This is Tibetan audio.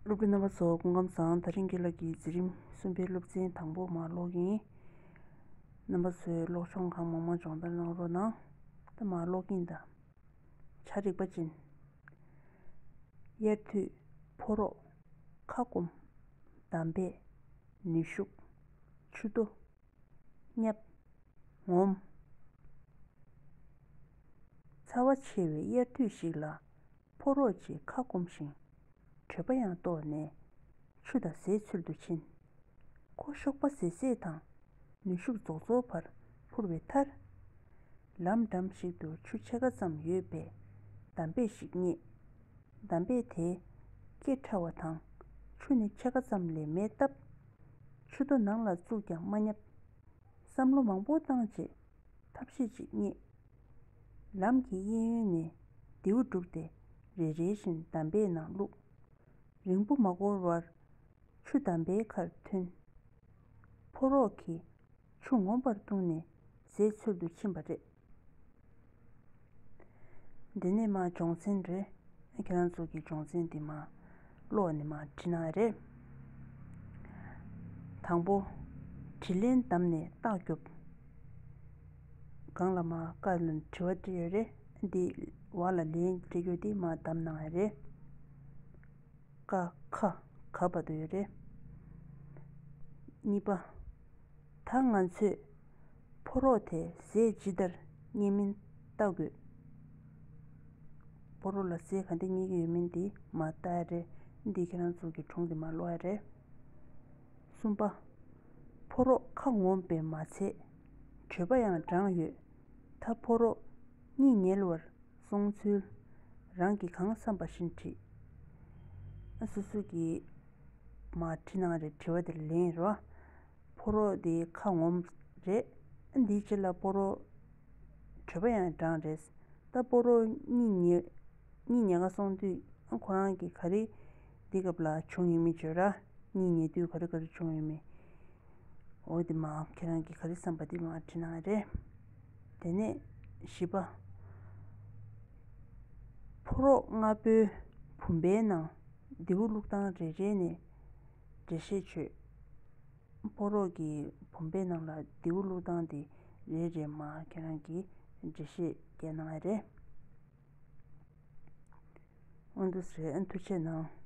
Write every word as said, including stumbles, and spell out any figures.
སློབ་ཕྲུག་རྣམ་པ་ཚོ་སྐུ་ཁམས་བཟང་། དེ་རིང་གི་ལགས་ཀྱི་འཛིན་རིམ་གསུམ་པའི་སློབ་ཚན་དང་པོ་མར་ཀློག་གི་ཡིན། རྣམ་པ་ཚོས་ཀློག་སྦྱོང་གང་མང་མང་སྦྱོང་བརྡར་གནང་རོགས་གནང་། ད་མར་ཀློག་གི་ཡིན་ད། བྱ་རིག་པ་ཅན། དབྱར་དུས་ཕོ་རོག་ཁ་སྐོམ། འདམ་བག་ནུས་ཤུགས། ཆུ་རྡོ། སྙབ། ངོམ། ཚ་བ་ཆེ་བའི་དབྱར་དུས་ཤིག་ལ། ཕོ་རོག་ཅིག་ཁ་སྐོམ་ཞིང་། གྲོད་པ་ཡང་ལྟོགས་ནས། ཆུ་དང་ཟས་འཚོལ་དུ་ཕྱིན། ཁོ་གཤོག་པ་ཟད་ཟད་དང་། ནུས་ཤུགས་རྫོགས་རྫོགས་བར་འཕུར་བའི་མཐར། ལམ་འགྲམ་ཞིག་ཏུ་ཆུ་ཕྱེད་ཀ་ཙམ་ཡོད་པའི་འདམ་བག་ཞིག་རྙེད། འདམ་བག་དེ་སྐེ་ཕྲ་བ་དང་། ཆུ་ནི་ཕྱེད་ཀ་ཙམ་ལས་མེད་སྟབས། ཆུ་རྡོ་ནང་ལ་བཙུགས་ཀྱང་མ་བརྙབ། བསམ་བློ་མང་པོ་བཏང་རྗེས་ཐབས་ཤེས་ཅིག་རྙེད། ལམ་གྱི་གཡས་གཡོན་ནས་རྡེའུ་བསྒྲུགས་ཏེ་རེ་རེ་བཞིན་འདམ་བག་ནང་བླུགས། རིང་པོ་མ་འགོར་བར་ཆུ་འདམ་བག་ཁར་ཐོན། ཕོ་རོག་གིས་ཆུ་ངོམ་པར་བཏུང་ནས་ཟས་འཚོལ་དུ་ཕྱིན་པ་རེད། འདི་ནས་མར་སྦྱོང་ཚན་རེད། ཁྱེད་རང་ཚོ་གི་སྦྱོང་ཚན་འདི་མར་ཀློག་ནས་མར་བྲིས་གནང་ཡ་རེད། དང་པོ། དྲིས་ལན་བདམས་ནས་རྟགས་རྒྱོབ། སྒང་ལ་མར་ཀ་ལ་དྲི་བ་བྲིས་ཡོད་རེད། འདི་འོག་ལ་ལན་སྤྲད་རྒྱུ་དེ་མར་བདམས་གནང་ཡ་རེད། ཀ་ཁ་ག་བར་དུ་ཡོད་རེད། གཉིས་པ། ད་ང་ཚོས་ཕོ་རོག་དེ་ཟས་ཇི་ལྟར་རྙེད་མིན་བལྟ་དགོས། ཕོ་རོག་ལ་ཟས་ག་འདྲ་རྙེད་ཀྱི་ཡོད་མིན་དེ་མར་བལྟ་ཡ་རེད། འདི་ཁྱེད་རང་ཚོ་གི་སྒྲུང་དེ་མར་ཀློག་ཡ་རེད། གསུམ་པ། ཕོ་རོག་ཁ་ངོམ་པས་མ་ཚད། གྲོད་པ་ཡང་འགྲངས་ཡོད། ད་ཕོ་རོག་གཉིད་ཉལ་བར་སོང་ཚུལ་རང་གིས་གང་བསམ་པ་བཞིན་བྲིས། སོ་སོ་གིས་མར་བྲིས་གནང་རེད། དྲི་བ་དེར་ལན་རེད་བ། ཕོ་རོག་དེ་ཁ་ངོམ་རེད། འདིའི་རྗེས་ལ་ཕོ་རོག་གྲོད་པ་ཡང་འགྲངས་རེད། ད་ཕོ་རོག་གཉིད་ཉལ་གཉིད་ཉལ་ག་སོང་དུས་ཁོ་རང་གིས་ག་རེ་འདི་སྐབས་ལ་བྱུང་ཡོད་མེད་བརྗོད་ར། གཉིད་ཉལ་དུས་ག་རེ་ག་རེ་བྱུང་ཡོད་མེད། འོ་དེ་མར་ཁྱེད་རང་གིས་ག་རེ་བསམ་པ་དེ་མར་བྲིས་གནང་རེད། དེ་ནས་བཞི་པ། ཕོ་རོག་སྔ་པོའི་བུམ་པའི་ནང་རྡེའུ་བླུགས་སྟངས་རེ་རེ་ནས་འགྲེལ་བཤད་བྱོས། ཕོ་རོག་གི་བུམ་པའི་ནང་ལ་རྡེའུ་བླུགས་སྟངས་དེ་རེ་རེ་མར་ཁྱེད་རང་གིས་འགྲེལ་བཤད་བསྐྱལ་གནང་ཡ་རེད། ཨ་འདུག་སེ་རེད། ཨ་ཐུགས་རྗེ་གནང་།